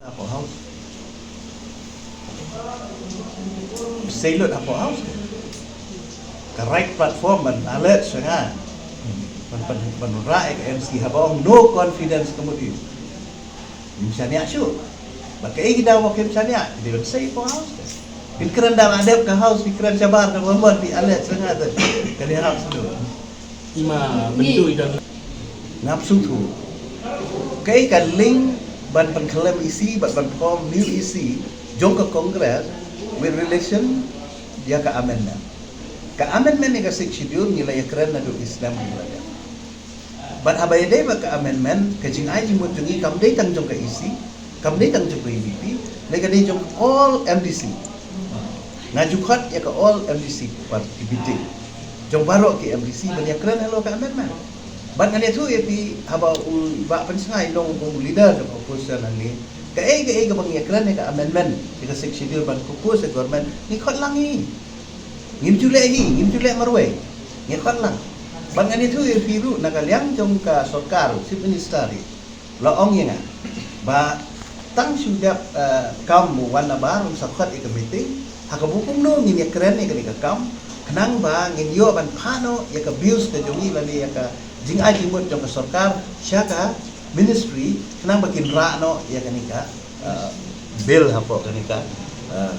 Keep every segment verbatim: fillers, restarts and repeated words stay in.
Hapoh House. Sei lut hapoh House. Ka right platform ban alert sha nga. Ban, ban, ban rah ïa ka M C haba ong no confidence ka mut ïa u. Ngim shaniah shuh. Bad kaei ki daw ba kim shaniah, ki dei ban sei hapoh House. Kin kren da la dep ka House, ki kren shabar ka, ban ban ki alert sha nga te. Ka dei House tu. Ima bentuk i don. Ngam sngewthuh. Kaei ka link ban pynkhlem E C bad ban form new E C jong ka Congress with relation ïa ka amendment. Ka amendment ïa ka Sixth Schedule ngi la ïakren naduh ki snem ki la dep. Bad haba ïadei bad ka amendment, ka jingai jingmut jong ngi kam dei tang jong ka E C, kam dei tang jong ka U D P, ne ka dei jong all M D C. Nga ju khot ïa ka all M D C party meeting jong baroh ki M D C ban ïakren halor ka amendment. Bad ngan ïathuh ïa phi, haba u Bah Pynsngew i long u leader jong opposition hangne, kaei kaei kaba ngi ïakren ïa ka amendment ïa ka Sixth Schedule ban propose ïa government, ngi khot lang hi. Ngim ju leh hi, ngim ju leh marwei. Ngi khot lang. Bad ngan ïathuh ïa phi ruh, na ka liang jong ka sorkar, Chief Minister hi la ong ïa nga ba tang shu dep, eh, kam u wan nabar un sa khot ïa ka meeting. Ha kaba kumno ngin ïakren ïa kane ka kam, khnang ba ngin ïoh ban phah noh ïa ka views ka jong ngi lane ïa ka jingai jingmut jong ka sorkar sha ka ministry, khnang ba kin rah noh ïa kane ka, eh, bill hapoh kane ka, eh,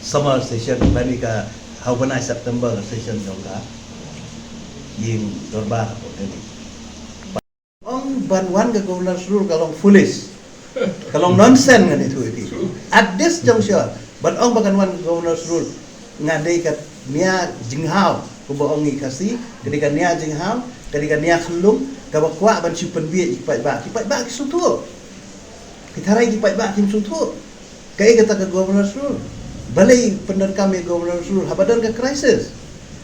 summer session, lane ka ha u bnai September session jong ka ïing dorbar hapoh Delhi. Ong ban wan ka Governor's Rule ka long foolish. Ka long nonsense, ngan ïathuh ïa phi. At this juncture, ban ong ba kan wan ka Governor's Rule, nga dei ka nia jinghaw, kumba ong ngi Khasi, ka dei ka nia jinghaw, ka dei ka nia khyllung, kaba kwah ban shu pynbiej ïa ki paidbah. Ki paidbah ki sngewthuh. Ki tharai ki paidbah kim sngewthuh. Kaei kata ka Governor's Rule? Balei pyndonkam ïa Governor's Rule haba don ka crisis,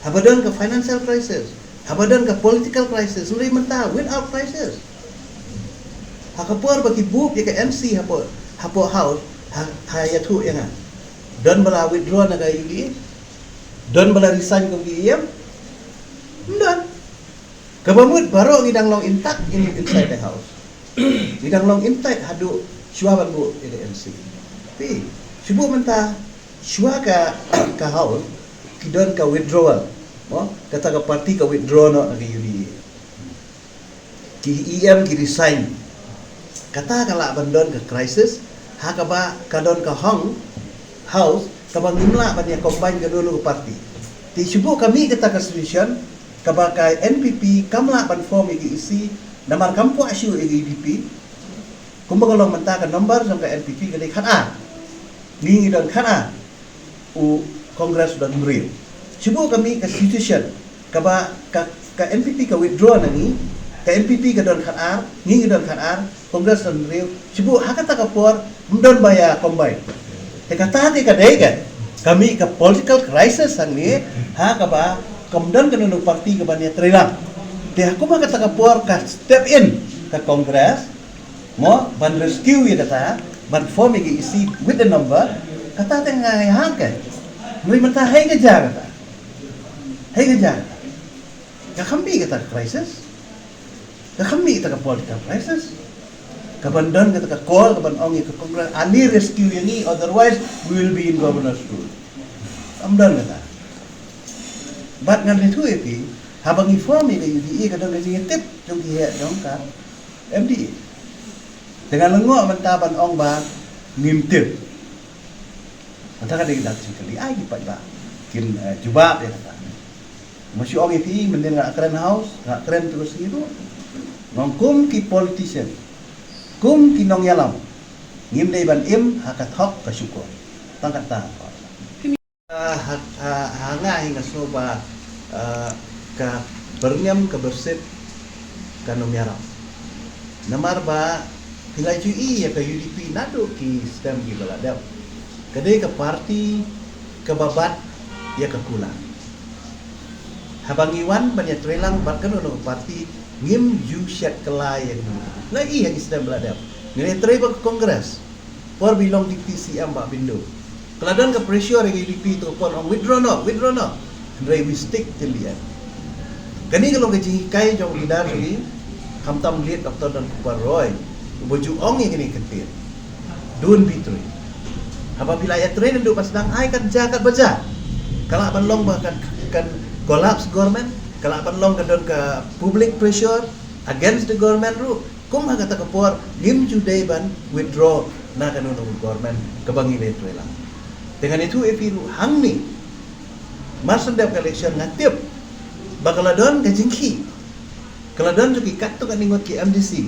haba don ka financial crisis, haba don ka political crisis? Hynrei mynta without crisis. Ha ka por ba ki buh ïa ka M C hapoh, hapoh House, ha, ha ïathuh ïa nga, don ba la withdraw na ka U D A? Don ba la resign kum ki E M? Ym don. Kaba mut baroh ngi dang long intact in, inside the House. Ngi dang long intact haduh shuwa ban buh ïa ka M C. Phi, shu buh mynta shuwa ka, ka House, ki don ka withdrawal. Mo, kata ka party ka withdraw noh na ka U D A. Ki E M ki resign. Kata ka lah ban don ka crisis, ha kaba ka don ka hong House, kaba ngim lah ban ïa combine kano kano ka party. Te shu buh ka mih kata ka situation, kaba ka N P P kam lah ban form ïa ka E C, namar kam kwah shuh ïa ka U D P. Kumba ka long mynta, ka number jong ka N P P ka dei khat ar. Ngi ngi don khat ar, u Congress u don hynriew. Shu buh ka mih ka situation kaba ka, ka N P P ka withdraw na ngi, ka N P P ka don khat ar, ngi ngi don khat ar, Congress don hynriew. Shu buh ha kata ka por ym don ba ïa combine. Te kata te ka dei ka, ka mih ka political crisis hangne, ha kaba kam don kano kano party kaban ïatreilang. Te ha kum ha kata ka por ka step in ka Congress, mo, ban rescue ïa kata, ban form ïa ka E C with the number, kata te nga ïa hangkei. Hynrei mynta hei ka jia kata. Hei ka jia kata. Ka kham mih kata ka crisis. Ka kham mih kata ka political crisis. Kaban don kata ka call, kaban ong ïa ka Congress, ani rescue ïa ngi, otherwise we will be in Governor's Rule. Kam don kata. Bad ngan ïathuh ïa phi, haba ngi form ïa ka U D A ka don ka jingïatip jong ki heh jong ka M D A. Te nga lyngngoh mynta ban ong ba ngim tip. Mynta ka dei ka dak jingkylli, ai ki paidbah kin, eh, jubab ïa kata. Nga shu ong ïa phi, mynnin nga kren House, nga kren tu ka sngi tu. Nga ong kum ki politician, kum ki nongïalam, ngim dei ban im ha ka thok ka shukor. Tang kata. Ah, ha, ha, ha nga hi nga sngew ba, ah, ka byrngem ka byrsit kan ym ïarap. Namar ba phi la ju ïohi ïa ka U D P naduh ki snem kiba la dep. Ka dei ka party kaba bat ïa ka kular. Haba ngi wan ban ïatreilang bad kano kano ka party, ngim ju shet kylla ïa kano. La ïohi ha ki snem ba la dep. Ngi la ïatrei bad ka Congress. Por ba i long Deputy C M Bah Bindo, ka la don ka pressure ïa ka U D P to pon ong withdraw noh, withdraw noh. Hynrei we stick till the end. Kane ka long ka jinghikai jong u leader jong ngi, khamtam late Doctor Don Kupar Roy, uba ju ong ïa kane ka ktien. Don't betray. Haba phi la ïatrei naduh ba sdang, ai kan jia kat ba jia. Ka lah ban long ba kan, kan collapse government, ka lah ban long ka don ka public pressure against the government ruh. Kum ha kata ka por ngim ju dei ban withdraw na kano kano ka government kaba ngi la ïatrei lang. Te ngan ïathuh ïa phi ruh hangne, mar shen dep ka election nga tip ba ka la don ka jingkhih. Ka la don jong ki katto katne ngut ki M D C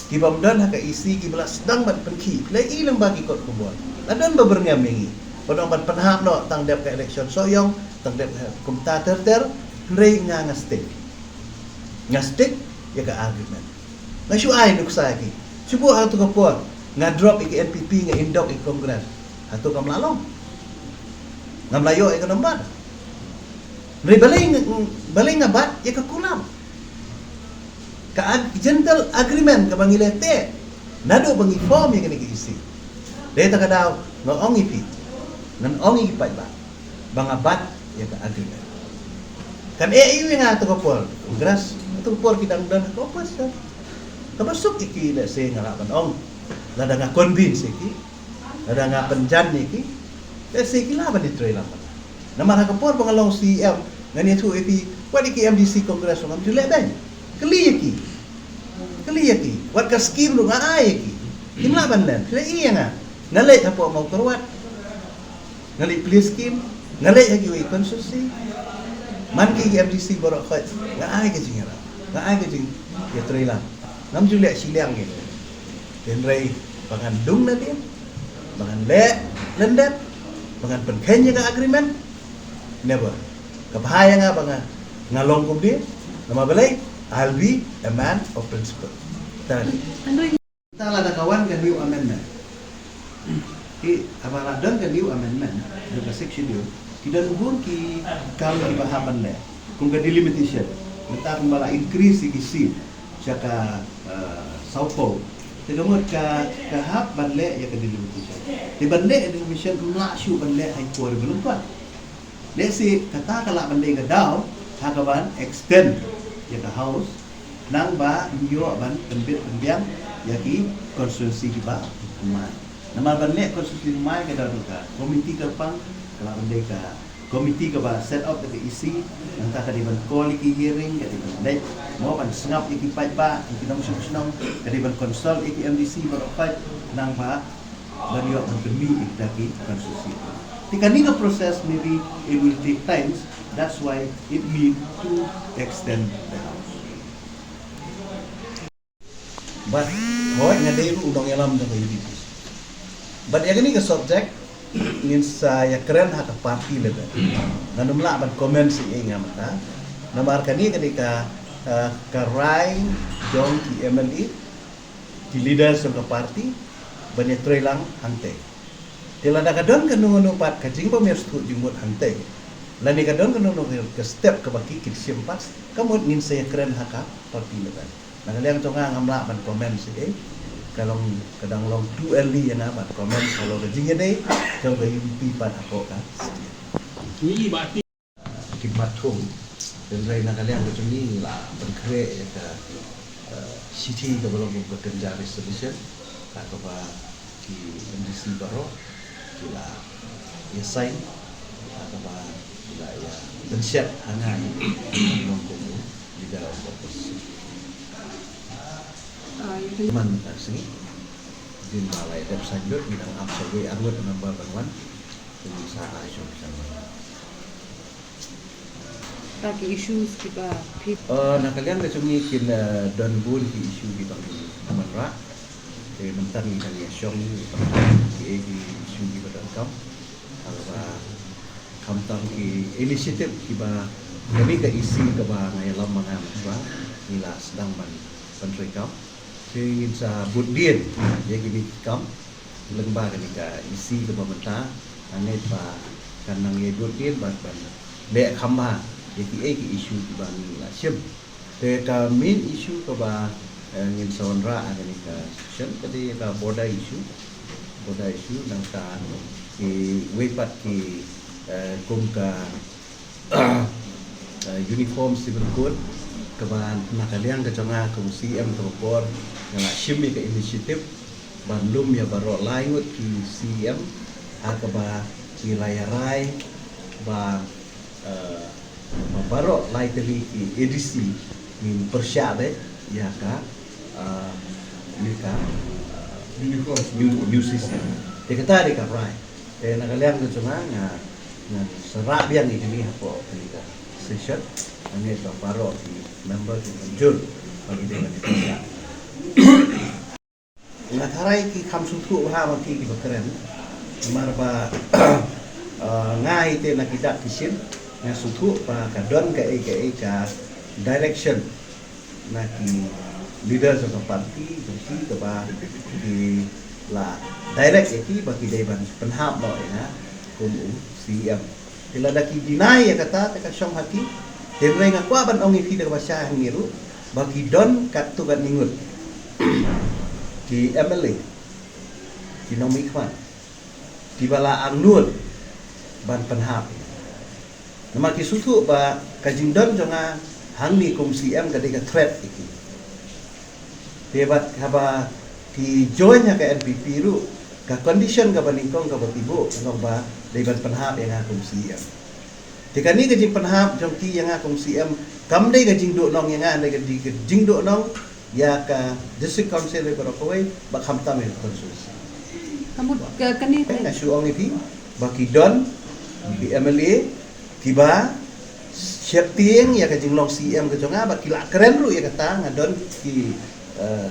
kiba ym don ha ka E C kiba la sdang ban pynkhih. Phi la i lyngba ki kot khubor, la don ba byrngem ïa ngi, ba don ban pynhap noh tang dep ka election Sohiong, tang dep ka kumta ter ter. Hynrei nga, nga stick, nga stick ïa ka argument. Nga shu ai nuksa ïa ki. Shu buh ha kato ka por nga drop ïa ki N P P, nga indok ïa ki Congress. Hato kam lah long? Ngam lah ïoh ïa ka number. Hynrei balei nga, balei nga bat ïa ka kulam? Ka ag-, gentle agreement kaba ngi la teh naduh ba ngi form ïa kane ka E C. Dei ta ka daw nga ong ïa phi, ngan ong ïa ki paidbah ba nga bat ïa ka agreement. Kan eh ïa nga ha kato ka por, Congress, ha kato ka por ki dang don ha ka opposition. Kaba suk ïa ki, let's say, nga lah ban ong, lada nga convince ïa ki, lada nga pynjan ïa ki, let's say, ki lah ban ïatrei lang bad nga. Namar ha ka por ba nga long C E M, ngan ïathuh ïa phi, wat ïa ki M D C Congress ruh ngam ju leh beiñ. Kylli ïa ki. Kylli ïa ki. Wat ka scheme ruh nga ai ïa ki. Kim lah ban len. Phi la i ïa nga, nga leit hapoh Mawkyrwat, nga leit plie scheme, nga leit ha kiwei ki constituency. Man ki, ki M D C baroh khoit nga ai ka jingïarap, nga ai ka jingïatreilang. Ngam ju leh shiliang ïa ki. Hynrei ba ngan dung nadien, ba ngan leh lyndet, ba ngan pynkheiñ ïa ka agreement, never. Ka bha ïa nga ba nga, nga long kumne. Namar balei? I'll be a man of principle. Tang. Te lada ka wan ka new amendment, ki, haba la don ka new amendment jong ka Sixth Schedule, ki don bun ki kam kiba hap ban leh, kum ka delimitation. Mynta kumba la increase ïa ki seat sha ka, eh, sawphew. Te ka mut ka, ka hap ban leh ïa ka delimitation. Te ban leh delimitation ym lah shuh ban leh ha ki por ba lyngkot. Lehse kata ka lah ban dei ka daw ha kaban extend ïa ka House, nang ba ym ïoh ban pynbit pynbiang ïa ki constituency kiba thymmai. Namar ban leh constituency thymmai ka don ka committee kyrpang, ka lah ban dei ka committee kaba set up da ka E C. Nangta ka dei ban call ïa ki hearing, ka dei ban leit mo ban sngap ïa ki paidbah, ïa ki nongshong shnong, ka dei ban consult ïa ki M D C baroh khoit, nang ba ban ïoh ban pynmih ïa kita ki constituency. Te kane ka process, maybe it will take times, that's why it need to extend the House. Bad hooid nga dei ruh u nongïalam jong ka U D P. Bad ïa kane ka subject ngin sa ïakren ha ka party level. Ngan ym lah ban comment sha ei nga mynta. Namar kane ka dei ka, eh, ka rai jong ki M L A, ki leaders jong ka party ban ïatreilang hangtei. Te lada ka don kano kano pat ka jingbymïasnoh jingmut hangtei, lane ka don kano kano ka step kaba ki, kin shim pat, ka mut ngin sa ïakren ha ka party level. Na ka liang jong nga ngam lah ban comment sha ei, ka long, ka dang long too early ïa nga ban comment halor ka jingïadei jong ka U D P pat hapoh ka state. Ki mat thung, hynrei na ka liang ka jong ngi la pynkhreh ïa ka, eh, shithi kaba long kum ka kynja resolution, ha kaba ki M D C baroh ki la ïa sign, ha kaba ki la ïa pynshet ha nga, long kum u leader of opposition. Ah, ïa ka man ka sngi, dien ba la ïa dep sign lut, ngi dang ap sa wei arngut number ban wan, ngi sa ai shuh shuh. Ta ki issues kiba phi. Eh, na ka liang ka jong ngi kin, eh, don bun ki issue kiba ngi wanrah. Te mynta ngi dang ïa shong kiei ki issue kiba donkam. Haba khamtam ki initiative kiba kane ka E C kaba nga ïalam ma nga mynta ngi la sdang ban, ban treikam. Te ngin sa bud dien ïa kine ki kam lyngba kane ka E C kaba mynta, nga ngeit ba kan nang ïa bud dien bad ban leh kham bha ïa kiei ki issue kiba ngi la shim. Te ka main issue kaba, eh, ngin sa wanrah ha kane ka session ka dei ka border issue. Border issue, nangta kiwei pat ki, eh, kum ka eh, Uniform Civil Code, kaba na ka liang ka jong nga kum C M kaba por nga la shim ïa ka initiative ban lum ïa baroh lai ngut ki C E M, ha kaba ki la ïa rai ba, eh, ba baroh lai tylli ki A D C ngin pyrshah beit ïa ka, eh, ïa ka, eh, new, new C C. Te kata dei ka rai. Te na ka liang ka jong nga, nga, nga sa rah biang ïa kine hapoh kane ka session. Nga ngeit ba baroh ki member kin mynjur ba ki dei ban ïa pyrshah. Nga tharai ki kham sngewthuh bha ma ki kiba kren. Namar ba, ah, nga hi te na ki dak ki shin, nga sngewthuh ba ka don kaei kaei ka direction na ki leaders of the party, jong ki kaba ki la direct ïa ki ba ki dei ban pynhap noh ïa nga kum u C E M. Te lada ki deny ïa kata, te ka shong ha ki. Hynrei nga kwah ban ong ïa phi da kaba shai hangne ruh ba ki don katto katne ngut ki M L A, ki nongmihkhmat, kiba la angnud ban pynhap. Namar ki sngewthuh ba ka jingdon jong nga hangne kum C E M ka dei ka threat ïa ki. Te bad haba ki join ha ka N P P ruh, ka condition kaba nyngkong kaba ki buh ka long ba dei ban pynhap ïa nga kum C E M. Te kane ka jingpynhap jong ki ïa nga kum C E M kam dei ka jingduhnong ïa nga, dei ka dei ka jingduhnong ïa ka District Council baroh kawei bad khamtam ïa ka constituency. Ka mut ka, kane. Eh, nga shu ong ïa phi ba ki don ki M L A kiba sheptieng ïa ka jinglong C E M ka jong nga, bad ki la kren ruh ïa kata. Nga don ki, eh,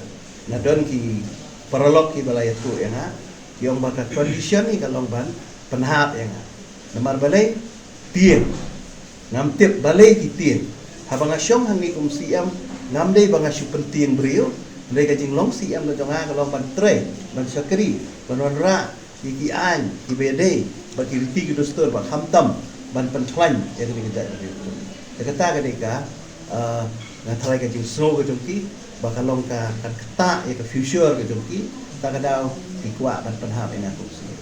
nga don ki paralok kiba la ïathuh ïa nga, ki ong ba ka condition hi ka long ban pynhap ïa nga. Namar balei? Tieng. Ngam tip balei ki tieng. Haba nga shong hangne kum C E M, ngam dei ba nga shu pyntieng briew. Hynrei ka jinglong C E M ka jong nga ka long ban trei, ban shakri, ban wanrah ïa ki aiñ kiba ïadei bad ki riti ki dustur, bad khamtam ban pynkhlaiñ ïa kane ka jaitbynriew. Te kata ka dei ka, ah, nga tharai ka jingsngew ka jong ki ba ka long ka, kan ktah ïa ka future ka jong ki. Ta ka daw ki kwah ban pynhap ïa nga kum C E M.